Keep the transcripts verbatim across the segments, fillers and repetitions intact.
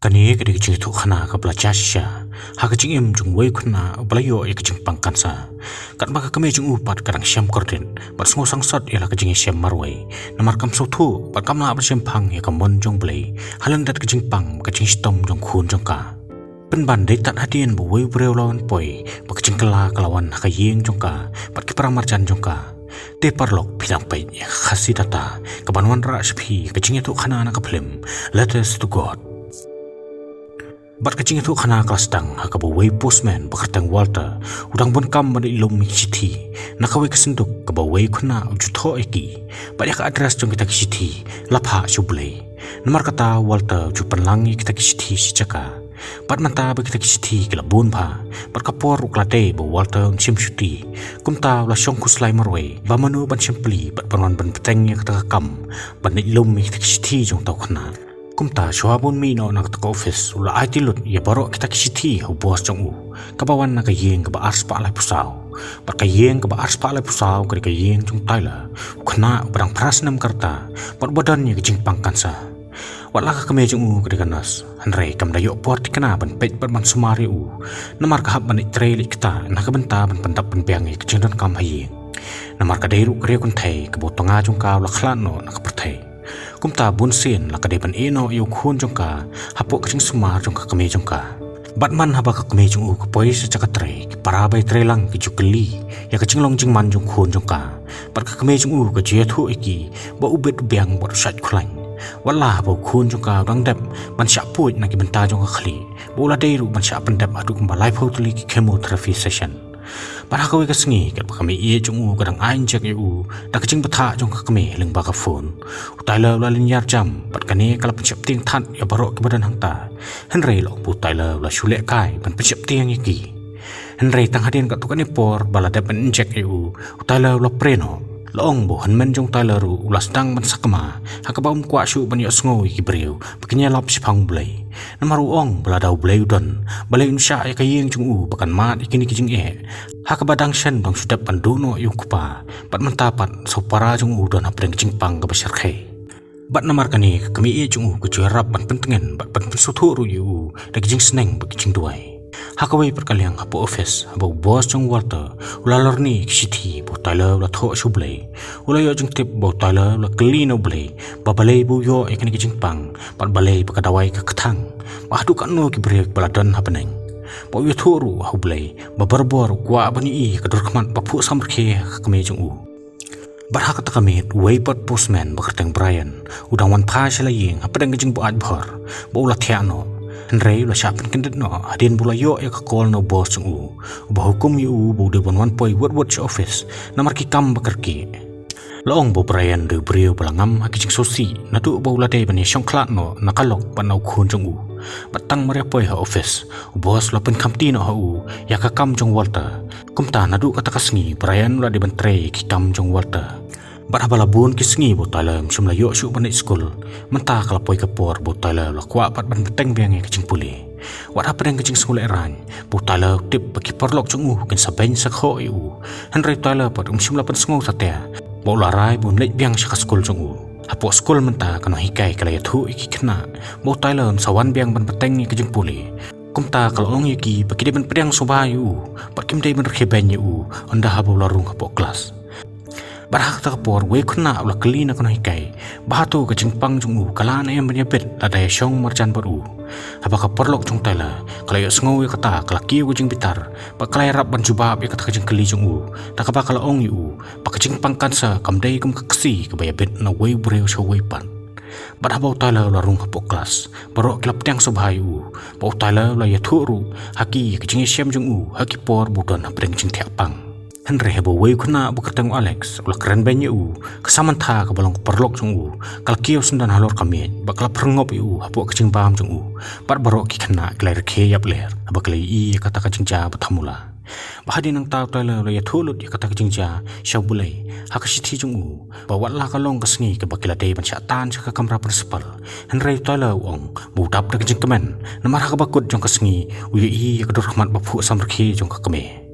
Kane ka dei ka jingïathuhkhana kaba la jia shisha ha ka jingim jong uwei u khynnah uba la ïoh ïa ka jingpang cancer. Katba ka kmie jong u pat ka dang shem kordit bad sngewsangsot ïa la ka jingïashem marwei, namar kam sngewthuh bad kam lah ban shemphang ïa ka mon jong U Blei ha lyndet ka jingpang bad ka jingshitom jong u khun jong ka. Pynban dei tad hadien ba uwei u briew u la wan poi ba ka jingkylla ka la wan ha ka ïing jong ka bad ki paramarjan jong ka. Te paralok, phi dang peit ïa ka Khasi Data kaban wanrah sha phi ka jingïathuhkhana na ka phlim Letters to God. Bad ka jingïathuhkhana ka la sdang ha kaba uwei u postman ba kyrteng Walter u dang bun kam ban leit lum ïa ki shithi na kawei ka synduk kaba uwei u khynnah u ju thoh ïa ki. Bad ïa ka address jong kita ki shithi la phah sha U Blei. Namar kata Walter u ju pynlang ïa kita ki shithi sha jaka. Bad mynta ba kita ki shithi ki la bun bha, bad ka por ruh ka la dei ba u Walter un shim shuti. Kumta u la shong khuslai marwei ba mano ban shim pli bad ban wan ban bteng ïa kata ka kam ban leit lum ïa kita ki shithi jong uta u khynnah. Kumta shuwa ba un mih noh na kata ka office, u la aiti lut ïa baroh kita ki shithi ha u boss jong u, kaba wan na ka ïing kaba arspah laiphew saw. Bad ka ïing kaba arspah laiphew saw ka dei ka ïing jong u Tyler, u khynnah uba dang phra snem ka rta bad uba don ïa ka jingpang cancer. Wat la ka kmie jong u ka dei ka nurse, hynrei kam da ïoh por thikna ban peit bad ban sumar ïa u, namar ka hap ban leit trei leit ktah na ka bynta ban pyndap pynbiang ïa ka jingdonkam ha ïing. Namar ka dei ruh ka riew kynthei kaba u tnga jong ka u la khlad noh na ka pyrthei. Kumta bunsien la ka dei ban ïeh noh ïa u khun jong ka hapoh ka jingsumar jong ka kmie jong ka. Bad man haba ka kmie jong u ka poi sha jaka trei, ki para bai trei lang ki ju kylli ïa ka jinglong jingman jong u khun jong ka. Bad ka kmie jong u ka ju ïathuh ïa ki ba u bit u biang bad u shait khlaiñ. Wat la haba u khun jong ka u dang dep ban shah puid na ki bynta jong ka khlieh, ba u la dei ruh ban shah pyndep haduh kumba laiphew tylli ki chemotherapy session. Bad ha kawei ka sngi katba ka mei ïeit jong u ka dang ai injek ïa u da ka jingbthah jong ka kmie lyngba ka phone, u Tyler u la lynñiar jam bad kane ka la pynsheptieng thad ïa baroh kiba don hangta. Hynrei la ong ba u Tyler u la shu lehkai ban pynsheptieng ïa ki. Hynrei tang hadien katto katne por ba la dep ban injek ïa u, u Tyler u la pre noh. La ong ba u hynmen jong u Tyler ruh u la sdang ban sakma ha kaba um kwah shuh ban ïohsngew ïa ki briew ba kin ïalap shaphang U Blei. Namar u ong ba lada U Blei u don, balei un shah ïa ka ïing jong u ba kan mad ïa kine ki jingeh, ha kaba dang shen dang shu dep ban duh noh ïa u kpa, bad mynta pat sa u para jong u u don hapdeng ka jingpang kaba shyrkhei. Bad namar kane ka kmie ïeit jong u ka ju ïarap ban pyntngen bad ban pynsngewthuh ruh ïa u da ki jingsneng bad ki jingduwai. Ha kawei pat ka liang hapoh office, haba u boss jong u Walter u la lorni ïa ki shithi ba u Tyler u la thoh sha U Blei, u la ïoh jingtip ba u Tyler u la kylli na U Blei ba balei ba u ïoh ïa kane ka jingpang, bad balei ba ka dawai ka kthang, bad haduh katno ki briew ba la don ha bneng. Bad u ïathuh ruh ha U Blei ba barabor u kwah ban ïohi ïa ka dur khmat ba phuh samrkhie ha ka kmie jong u. Bad ha kata ka miet uwei pat u postman ba kyrteng Brian u dang wan phai sha la ïing hapdeng ka jingbuaid bhor, bad u la thiah noh. Hynrei u la shah pynkyndit noh hadien ba u la ïoh ïa ka call na u boss jong u, uba hukum ïa u ba u dei ban wan poi wut wut sha office namar ki kam ba kyrkieh. La ong ba u Brian u dei u briew ba la ngam ha ki jingsngewsih naduh ba u la dei ban ïashong khlad noh na ka lok bad na u khun jong u. Bad tang mar ïa poi ha office, u boss u la pynkhamti noh ha u ïa ka kam jong u Walter. Kumta naduh kata ka sngi u Brian u la dei ban trei ïa ki kam jong u Walter. Bad haba la bun ki sngi ba u Tyler um shym la ïoh shuh ban leit skul, mynta ka la poi ka por ba u Tyler u la kwah pat ban bteng biang ïa ka jingpule. Wat hapdeng ka jingsngewlehraiñ, ba u Tyler u tip ba ki paralok jong u kin sa beiñ sa khoh ïa u, hynrei u Tyler pat um shym la pynsngew satia, bad u la rai ba un leit biang sha ka skul jong u. Hapoh skul mynta ka nonghikai ka la ïathuh ïa ki khynnah ba u Tyler um sa wan biang ban bteng ïa ka jingpule. Kumta ka la ong ïa ki ba ki dei ban pdiang sngewbha ïa u, bad kim dei ban rkhie beiñ ïa u ynda haba u la rung hapoh klas. Bad ha kata ka por uwei u khynnah u la kylli na ka nonghikai ba hato ka jingpang jong u ka lah ne em ban ïabit lada ïashong marjan bad u. Haba ka paralok jong u Tyler ka la ïohsngew ïa kata ka la kiew ka jingbitar, bad ka la ïarap ban jubab ïa kata ka jingkylli jong u, da kaba ka la ong ïa u ba ka jingpang cancer kam dei kum ka ksi kaba ïabit na uwei u briew sha uwei pat. Bad haba u Tyler u la rung hapoh klas, baroh ki la pdiang sngewbha ïa u, bad u Tyler u la ïathuh ruh ha ki ïa ka jingïashem jong u ha ki por ba u don hapdeng ka jingthiah pang. Hynrei haba uwei u khynnah ba kyrteng u Alex u la kren beiñ ïa u, ka samantha kaba long ka paralok jong u ka la kiew syndon halor ka miej, bad ka la pyrngop ïa u hapoh ka jingbam jong u, bad baroh ki khynnah ki la rkhie ïap ler haba ki la ïohi ïa kata ka jingjia ba thamula. Bad hadien nangta u Tyler u la ïathuh lut ïa kata ka jingjia sha U Blei ha ka shithi jong u, ba wat la ka long ka sngi kaba ki la dei ban shah tan sha ka kamra principal, hynrei u Tyler u ong ba u dap da ka jingkmen, namar ha kaba kut jong ka sngi u ïohi ïa ka dur khmat ba phuh samrkhie jong ka kmie.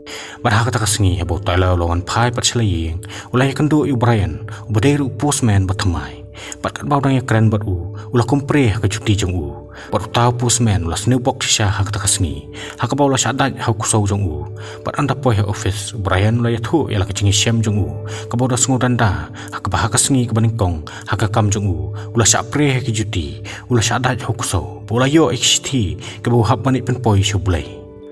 Bad ha kata ka sngi haba u Tyler u la wan phai pat sha la ïing, u la ïakynduh ïa u Brian, uba dei ruh u postman ba thymmai. Bad katba u dang ïakren bad u, u la kum pre ha ka juti jong u. Bad uta u postman u la sniewbok shisha ha kata ka sngi, ha kaba u la shah dait ha u ksew jong u. Bad ynda poi ha office, u Brian u la ïathuh ïa la ka jingïashem jong u, kaba u da sngew danda, ha kaba ha ka sngi kaba nyngkong ha ka kam jong u, u la shah prie ha ki juti, u la shah dait ha u ksew, bad u la ïoh ïa ki shithi kiba u hap ban ïa pynpoi sha U Blei.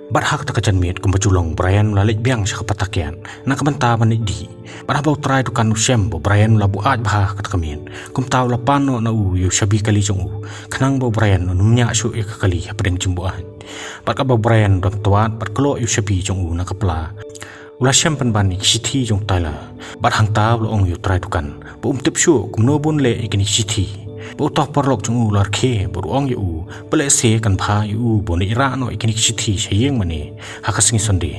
Bad ha kata ka janmiet kumba ju long, u Brian u la leit biang sha ka pata kiad na ka bynta ban leit dih. Bad haba u trai dukan u shem ba u Brian u la buaid bha ha kata ka miet, kumta u la pan noh na u ïa u shabi kali jong u, khnang ba u Brian un ym ñiah shuh ïa ka kali hapdeng jingbuaid. Bad katba u Brian u dang twad bad kloh ïa u shabi jong u na ka pla, u la shem pynban ïa ki shithi jong u Tyler. Bad hangta u la ong ïa u trai dukan ba um tip shuh kumno ban leh ïa kine ki shithi. Bad uta u paralok jong u u la rkhie bad u ong ïa u ba lehse kan bha ïa u ban leit rah noh ïa kine ki shithi sha ïing mane ha ka sngi Sunday.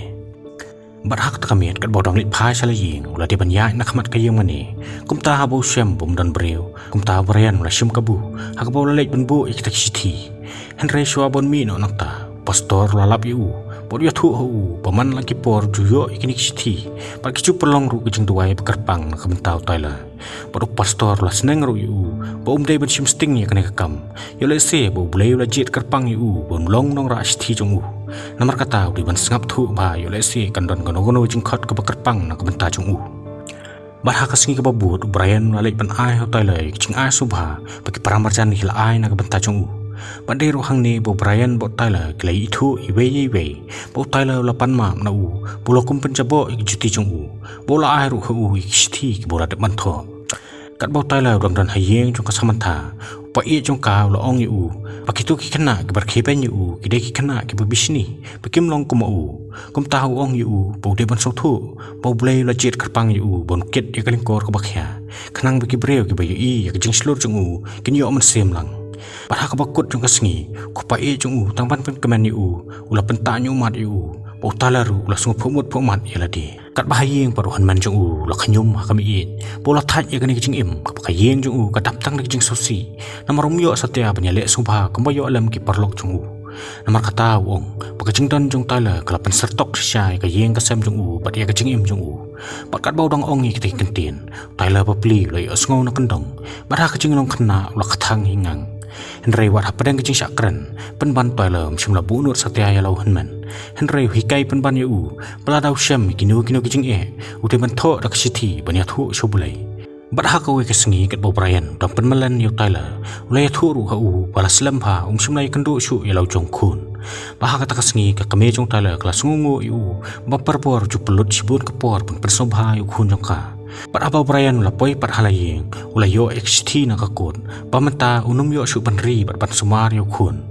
Bad ha kata ka miet katba u dang leit phai sha la ïing, u la dei ban ïaid na khmat ka ïing mane. Kumta haba u shem ba um don briew, kumta u Brian u la shim kabu, ha kaba u la leit ban buh ïa kita ki shithi. Hynrei shuwa ban mih noh nangta, u pastor u la lap ïa u bad u ïathuh ha u ba man la ki por ju ïoh ïa kine ki shithi, bad ki ju pynlong ruh ka jingduwai ba kyrpang na ka bynta u Tyler. Bad u pastor u la sneng ruh ïa u ba um dei ban shim sting ïa kane ka kam, ïoh lehse ba U Blei u la jied kyrpang ïa u ban long nongrah shithi jong u. Namar kata u dei ban sngap thuh bha, ïoh lehse kan don kano kano jingkhot kaba kyrpang na ka bynta jong u. Bad ha ka sngi kaba bud, u Brian u la leit ban ai ha u Tyler ïa ka jingai sngewbha ba ki para marjan ki la ai na ka bynta jong u. Bad dei ruh hangne ba u Brian bad u Tyler ki la ïathuh iwei ïa iwei, bad u Tyler u la pan map na u ba u la kum pynjaboh ïa ki juti jong u, bad u la ai ruh ha u ïa ki shithi kiba u la dep ban thoh. Katba u Tyler u dang don ha ïing jong ka Samantha, u paieit jong ka u la ong ïa u ba kito ki khynnah kiba rkhie beiñ ïa u ki dei ki khynnah kiba bishni, ba kim long kum u. Kumta u ong ïa u ba u dei ban sngewthuh ba U Blei u la jied kyrpang ïa u ban kit ïa ka lyngkor kaba khia, khnang ba ki briew kiba ïohi ïa ka jingshlur jong u kin ïoh mynsiem lang. Bad ha kaba kut jong ka sngi, u paieit jong u tang ban pynkmen ïa u, u la pyntah ñiuhmat ïa u, bad u Tyler ruh u la sngewphuhmut phuhmat ïa lade. Katba ha ïing pat u hynmen jong u u la khñium ha ka miej, bad u la thait ïa kane ka jingim kaba ka ïing jong u ka dap tang da ka jingsngewsih, namar um ïoh satia ban ïaleh sngewbha kumba ïoh lem ki paralok jong u. Namar kata u ong ba ka jingdon jong u Tyler ka la pynsyrtok shisha ïa ka ïing ka sem jong u bad ïa ka jingim jong u. Bad katba u dang ong ïa kita ki kyntien, u Tyler bapli u la ïohsngew na kyndong, bad ha ka jinglong khynnah u la kthang hi ngang. Hynrei wat hapdeng ka jingshah kren, pynban u Tyler um shym la buhnud satia ïa la u hynmen. Hynrei u hikai pynban ïa u ba lada u shem ïa kino kino ki jingeh, u dei ban thoh da ka shithi ban ïathuh sha U Blei. Bad ha kawei ka sngi katba u Brian u dang pynmlien ïa u Tyler, u la ïathuh ruh ha u ba la slem bha, um shym la ïakynduh shuh ïa la u jong u khun. Bad ha kata ka sngi ka kmie jong u Tyler ka la sngewnguh ïa u ba barabor ju pynlut shibun ka por ban pynsngewbha ïa u khun jong ka. Bad haba u Brian u la poi pat ha la ïing, u la ïoh ïa ka shithi na ka kot ba mynta un ym ïoh shuh ban ri bad ban sumar ïa u khun.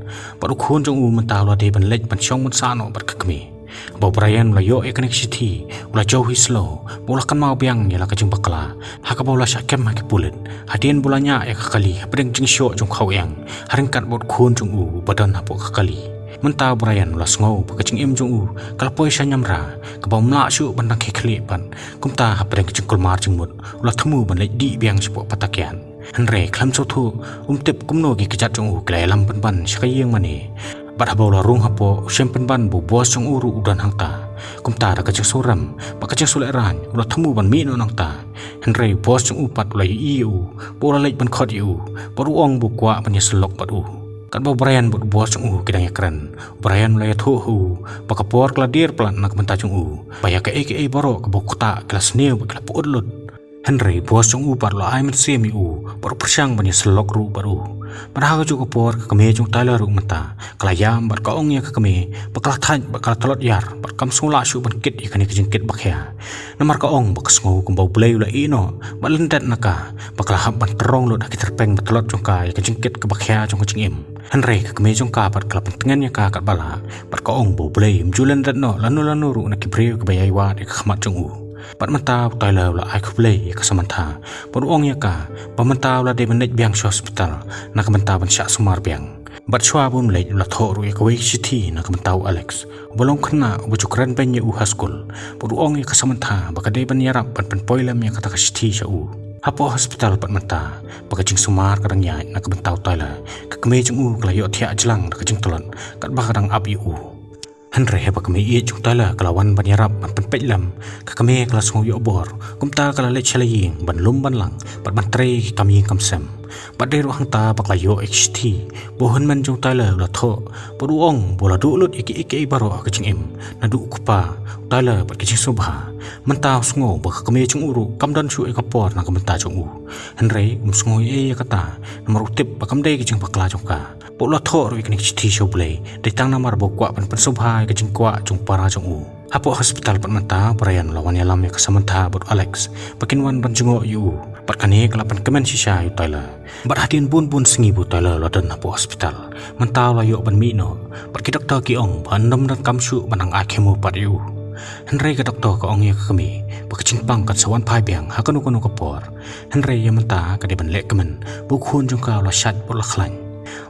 Bad u khun jong u mynta u la dei ban leit ban shong ban sah noh bad ka kmie. Haba u Brian u la ïoh ïa kane ka shithi, u la jew hi slow, bad u la kynmaw biang ïa la ka jingbakla ha kaba u la shah kem ha ki pulit hadien ba u la ñiah ïa ka kali hapdeng jingshoh jong u khaweng, ha ryngkat bad u khun jong u uba don hapoh ka kali. Mynta u Brian u la sngew ba ka jingim jong u ka la poi sha ñiamra kaba um lah shuh ban dang khie khlieh pat. Kumta hapdeng ka jingkulmar jingmut u la thmu ban leit dih biang shapoh pata kiad. Hynrei khlem sngewthuh, um tip kumno ki kjat jong u ki la ïalam pynban sha ka ïing mane. Bad haba u la rung hapoh, u shem pynban ba u boss jong u ruh u don hangta. Kumta da ka jingsngewrem bad ka jingsngewlehraiñ u la thmu ban mih noh nangta. Hynrei u boss jong u pat u la ïohi ïa u, bad u la leit ban khot ïa u, bad u ong ba u kwah ban ïasyllok bad u. Katba u Brian bad u boss jong u ki dang ïakren, u Brian u la ïathuh ha u ba ka por ka la dier palat na ka bynta jong u, ba ïa kaei kaei baroh kaba u ktah ki la sniew bad ki la pyut lut. Hynrei u boss jong u pat u la ai mynsiem ïa u bad u pyrshang ban ïasyllok ruh bad u. Bad ha kajuh ka por ka kmie jong u Tyler ruh mynta ka la ïam bad ka ong ïa ka kmie ba ka la thait bad ka la tlot ïar bad kam sngewlah shuh ban kit ïa kane ka jingkit bakhia. Namar ka ong ba ka sngew kumba U Blei u la ïeh noh bad lyndet na ka, ba ka la hap ban tyrong lut ha ki tyrpeng ba tlot jong ka ïa ka jingkit kaba khia jong ka jingim. Hynrei ka kmie jong ka pat ka la pyntngen ïa ka katba lah, bad ka ong ba U Blei um ju lyndet noh lano lano ruh na ki briew kiba ïai wad ïa ka khmat jong u. Bad mynta u Tyler u la ai khublei ïa ka Samantha, bad u ong ïa ka ba mynta u la dei ban leit biang sha hospital na ka bynta ban shah sumar biang. Bad shuwa ba un leit u la thoh ruh ïa kawei ka shithi na ka bynta u Alex, uba long khynnah uba ju kren beiñ ïa u ha skul. Bad u ong ïa ka Samantha ba ka dei ban ïarap ban pynpoi lem ïa kata ka shithi sha u. Hapoh hospital pat mynta, ba ka jingsumar ka dang ïaid na ka bynta u Tyler, ka kmie jong u ka la ïohthiah jlang da ka jingtlot katba ka dang ap ïa u. Hynrei haba ka kmie ïeit jong u Tyler ka la wan ban ïarap ban pynpeit lem, ka kmie ka la sngew ïoh bor. Kumta ka la leit sha la ïing ban lum ban lang bad ban trei ïa ki kam ïing kam sem. Bad dei ruh hangta ba ka la ïoh ïa ka shithi ba u hynmen jong u Tyler u la thoh, bad u ong ba u la duh lut ïa kiei kiei baroh ha ka jingim naduh u kpa u Tyler bad ka jingsngewbha. Mynta u sngew ba ka kmie jong u ruh kam don shuh ïa ka por na ka bynta jong u. Hynrei um sngew ei ei ïa kata, namar u tip ba kam dei ka jingbakla jong ka. Ba u la thoh ruh ïa kane ka shithi sha U Blei dei tang namar ba u kwah ban pynsngewbha ïa ka jingkwah jong u para jong u. Hapoh hospital pat mynta u Brian u la wan ïalam ïa ka Samantha bad u Alex ba kin wan ban jngoh ïa u. Bad kane ka la pynkmen shisha ïa u Tyler. Bad hadien bun bun sngi ba u Tyler u la don hapoh hospital, mynta u la ïoh ban mih noh. Bad ki doktor ki ong ba ym donkam shuh ban nang ai chemo pat ïa u. Hynrei ka doktor ka ong ïa ka kmie ba ka jingpang kan sa wan phai biang ha kano kano ka por. Hynrei ïa mynta ka dei ban leh kmen ba u khun jong ka u la shait bad u la khlaiñ.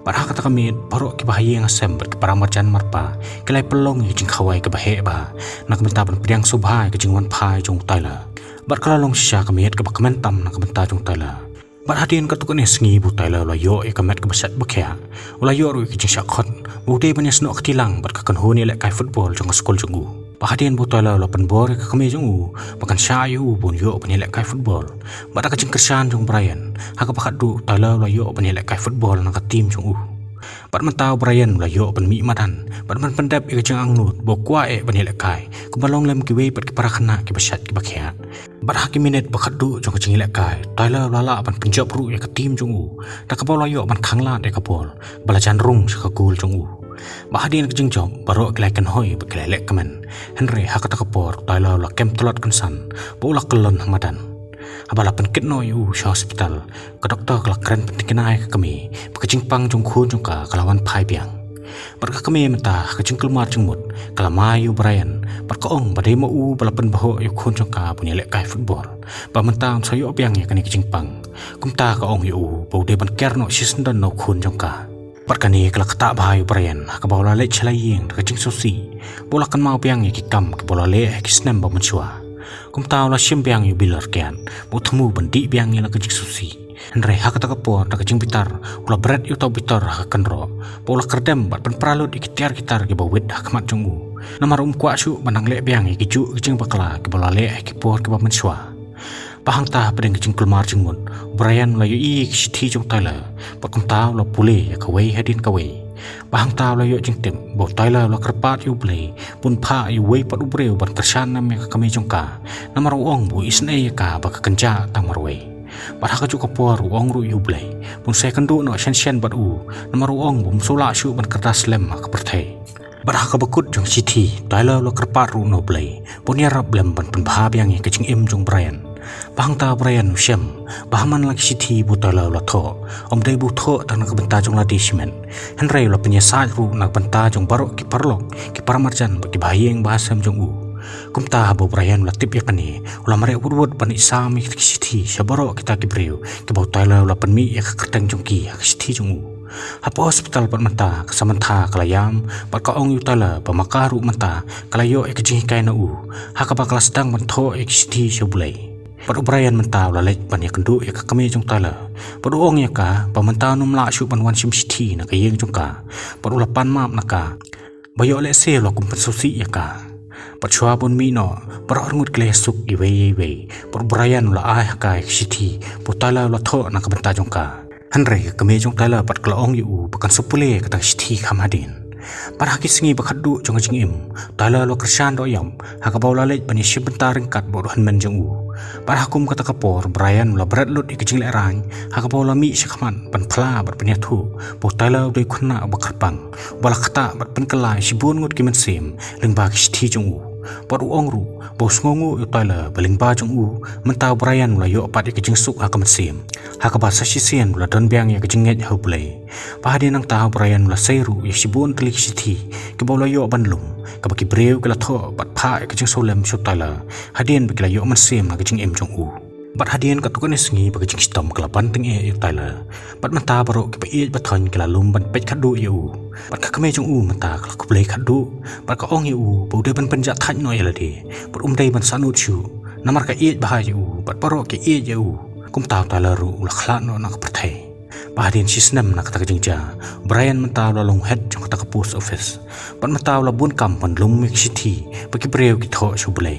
Bad ha kata ka miet baroh kiba ha ïing ha sem bad ki para marjan marpa ki la ïa pynlong ïa ka jingkhawai kaba heh bha na ka bynta ban pdiang sngewbha ïa ka jingwan phai jong u Tyler. Bad ka la long shisha ka miet kaba kmen tam na ka bynta jong u Tyler. Bad hadien katto katne sngi ba u Tyler u la ïoh ïa ka met kaba shait ba khiah, u la ïoh ruh ïa ka jingshah khot ba u dei ban ïasnoh kti lang bad ka kynhun ïalehkai football jong ka skul jong u. Bad hadien ba u Tyler u la pynbor ïa ka kmie jong u ba kan shah ïa u ban ïoh ban ïalehkai football, bad da ka jingkyrshan jong u Brian, ha kaba khatduh u Tyler u la ïoh ban ïalehkai football na ka team jong u. Bad mynta u Brian u la ïoh ban mih madan bad ban pyndep ïa ka jingangnud ba u kwah eh ban ïalehkai kumba long lem kiwei pat ki para khynnah kiba shait kiba khiah. Bad ha ki minit ba khatduh jong ka jingïalehkai, u Tyler u la lah ban pynjop ruh ïa ka team jong u da kaba u la ïoh ban khanglad ïa ka bol ba la jan rung sha ka goal jong u. Bad hadien ka jingjop baroh ki la ïa kynhoi bad ki la ïa leh kmen. Hynrei ha kata ka por u Tyler u la kem tlot kynsan bad u la kyllon ha madan. Haba la pynkit noh ïa u sha hospital, ka doktor ka la kren pynthikna ïa ka kmie ba ka jingpang jong u khun jong ka ka la wan phai biang. Bad ka kmie mynta ha ka jingkulmar jingmut ka la mai ïa u Brian bad ka ong ba dei ma u ba la pynbhahoh ïa u khun jong ka ban ïalehkai football, ba mynta un sa ïoh biang ïa kane ka jingpang. Kumta ka ong ïa u ba u dei ban ker noh shisyndon na u khun jong ka. Bad kane ka la ktah bha ïa u Brian ha kaba u la leit sha la ïing da ka jingsngewsih ba u la kynmaw biang ïa ki kam kiba u la leh ha ki snem ba mynshuwa. Kumta u la shim biang ïa u bilor kiad ba u thmu ban dih biang ïa la ka jingsngewsih. Hynrei ha kata ka por da ka jingbitar u la bret ïa uta u bitor ha ka kynroh bad u la kyrdem bad pynpra lut ïa ki tiar ki tar kiba wit ha khmat jong u. Namar um kwah shuh ban nang leh biang ïa kijuh ki jingbakla kiba u la leh ha ki por kiba mynshuwa. Bad hangta hapdeng ka jingkulmar jingmut, u Brian u la ïohi ïa ka shithi jong u Tyler bad kumta u la pule ïa kawei hadien kawei. Bad hangta u la ïoh jingtip ba u Tyler u la kyrpad ïa U Blei ba un phah ïa uwei pat u briew ban kyrshan ïa ka kmie jong ka, namar u ong ba u isynei ïa ka ba ka kynjah tang marwei. Bad ha kajuh ka por u ong ruh ïa U Blei ba un sa ïakynduh noh shen shen bad u, namar u ong ba um shu lah shuh ban kyrta slem ha ka pyrthei. Bad ha kaba kut jong ka shithi, u Tyler u la kyrpad ruh na U Blei ba un ïarap lem ban pynbha biang ïa ka jingim jong u Brian. Bad hangta u Brian u shem ba ha man la ka shithi ba u Tyler u la thoh, um dei ba u thoh tang na ka bynta jong lade shimet, hynrei u la pynïasaid ruh na ka bynta jong baroh ki paralok, ki paramarjan bad kiba ha ïing ba ha sem jong u. Kumta haba u Brian u la tip ïa kane, u la mareh wut wut ban ïasam ïa ka shithi sha baroh kita ki briew kiba u Tyler u la pynmih ïa ka kyrteng jong ki ha ka shithi jong u. Hapoh hospital pat mynta ka Samantha ka la ïam bad ka ong ïa u Tyler ba ma ka ruh mynta ka la ïoh ïa ka jinghikai na u ha kaba ka la sdang ban thoh ïa ka shithi sha U Blei. Bad u Brian mynta u la leit ban ïakynduh ïa ka kmie jong u Tyler bad u ong ïa ka ba mynta un ym lah shuh ban wan shim shithi na ka ïing jong ka. Bad u la pan map na ka ba ïoh lehse u la kum pynsngewsih ïa ka. Bad shuwa ba un mih noh, baroh arngut ki la ïasuk iwei ïa iwei. Bad u Brian u la ai ha ka ïa ka shithi ba u Tyler u la thoh na ka bynta jong ka. Hynrei ka kmie jong u Tyler pat ka la ong ïa u ba kan sa pule ïa kata ka shithi kham hadien. Bad ha ki sngi ba khatduh jong ka jingim, u Tyler u la kyrshan dohïap ha kaba u la leit ban ïashim bynta ryngkat bad u hynmen jong u. Bad ha kum kata ka por u Brian u la bret lut ïa ka jinglehrain ha kaba u la mih sha khmat ban phla bad pynïathuh ba u Tyler u dei u khynnah uba kyrpang, uba la ktah bad pynkylla ïa shibun ngut ki mynsiem lyngba ka shithi jong u. Bad u ong ruh ba u sngewnguh ïa u Tyler ba lyngba jong u mynta u Brian u la ïoh pat ïa ka jingsuk ha ka mynsiem, ha kaba sa shisien u la don biang ïa ka jingngeit ha U Blei. Bad hadien nangta u Brian u la sei ruh ïa shibun tylli ki shithi kiba u la ïoh ban lum, kaba ki briew ki la thoh bad phah ïa ka jingsngewlem sha u Tyler hadien ba ki la ïoh mynsiem na ka jingim jong u. Bad hadien katto katne sngi ba ka jingshitom ka la ban tyngeh ïa u Tyler, bad mynta baroh kiba ïeit ba thoiñ ki la lum ban peit khatduh ïa u. Bad ka kmie jong u mynta ka la khublei khatduh bad ka ong ïa u ba u dei ban pynjahthait noh ïa lade bad um dei ban sahnud shuh, namar ka ïeit bha ïa u bad baroh ki ïeit ïa u. Kumta u Tyler ruh u la khlad noh na ka pyrthei. Bad hadien shisnem na kata ka jingjia, u Brian mynta u la long head jong kata ka post office. Bad mynta u la bun kam ban lum ïa ki shithi ba ki briew ki thoh sha U Blei.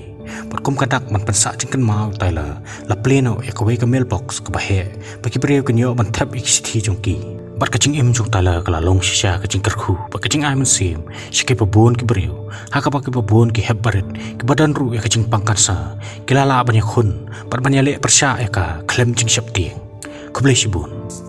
Bad kum ka dak ban pynsah jingkynmaw, Tyler la plie noh ïa kawei ka mailbox kaba heh, ba ki briew kin ïoh ban thep ïa ki shithi jong ki. Bad ka jingim jong Tyler ka la long shisha ka jingkyrkhu bad ka jingai mynsiem sha kiba bun ki briew, ha kaba kiba bun ki hep barit kiba don ruh ïa ka jingpang cancer ki la lah ban ïakhun bad ban ïaleh pyrshah ïa ka khlem jingsheptieng. Khublei shibun.